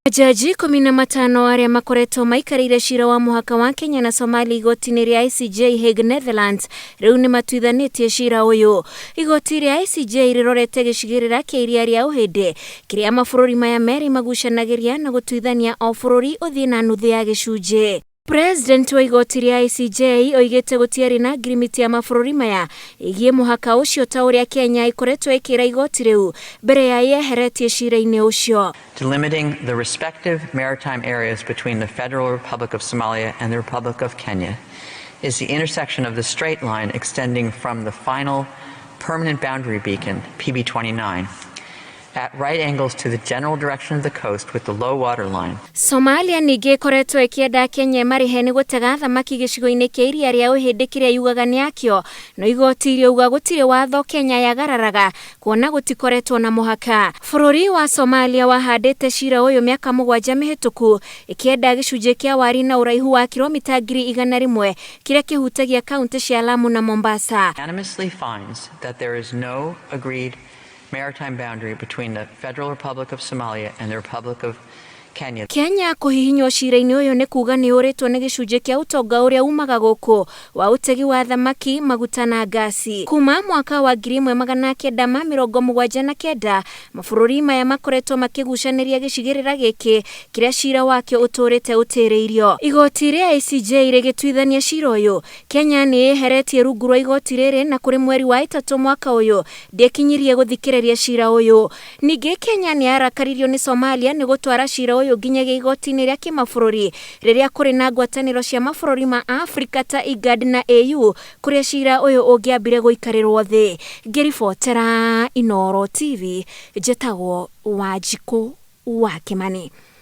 Majaji 15 arĩa makoretwo maikarĩire cira wa mũhaka wa Kenya na Somalia igoti-inĩ rĩa ICJ Hague, Netherlands, rĩu nĩ matuithanĩtie cira ũyũ. Igoti rĩa ICJ rĩrorete gĩcigĩrĩra kĩa iria rĩa Ũhĩndĩ kĩrĩa mabũrũri maya merĩ magucanagĩria na gũtuithania o bũrũri ũthiĩ na nuthu ya gĩcunjĩ. President wa igoti rĩa ICJ oigĩte gũtiarĩ na ngirimiti ya mabũrũri maya ĩgiĩ mũhaka ũcio ta ũrĩa Kenya ĩkoretwo ĩkĩra igoti rĩu mbere ya yeheretie cira-inĩ ũcio. Delimiting the respective maritime areas between the Federal Republic of Somalia and the Republic of Kenya is the intersection of the straight line extending from the final permanent boundary beacon, PB29, at right angles to the general direction of the coast with the low water line. Somalia ningĩ ĩkoretwo ĩkĩenda Kenya ĩmarĩhe nĩ gũtega thamaki gĩcigo-inĩ kĩa iria rĩa Ũhĩndĩ kĩrĩa yugaga nĩ yakĩo, no igoti rĩauga gũtirĩ watho Kenya yagararaga kuona gũtikoretwo na mũhaka. Bũrũri wa Somalia wahandĩte cira ũyũ mĩaka 7 mĩhĩtũku ĩkĩenda gĩcunjĩ kĩa wari na ũraihu wa kilomita 100,000 kĩrĩa kĩhutagia kaunti cia Lamu na Mombasa. Unanimously finds that there is no agreed maritime boundary between the Federal Republic of Somalia and the Republic of Kenya. Kenya kũhihinywo cira-inĩ ũyũ nĩ kuga nĩ ũrĩtwo nĩ gĩcunjĩ kĩa ũtonga ũrĩa umaga gũkũ wa ũtegi wa thamaki, maguta na ngasi. Kuma mwaka wa 1979 mabũrũri maya makoretwo makĩgucanĩria gĩcigĩrĩra gĩkĩ kĩrĩa cira wakĩo ũtũrĩte ũtĩrĩirio. Igoti rĩa ICJ rĩgĩtuithania cira ũyũ, Kenya nĩ ĩheretie rungu rwa igoti rĩrĩ na kũrĩ mweri wa 3 mwaka ũyũ ndĩkinyirie gũthikĩrĩria cira ũyũ. Ningĩ Kenya nĩ yarakaririo nĩ Somalia nĩ gũtwara cira ũyũ nginyagia igoti-inĩ rĩa kĩmabũrũri rĩrĩa kũrĩ na ngwatanĩro cia mabũrũri ma Afrika ta IGAD na AU kũrĩa cira ũyũ ũngĩambire gũikarĩrwo thĩ. Ngĩribotera Inooro TV, njĩtagwo Wanjikũ wa Kĩmani.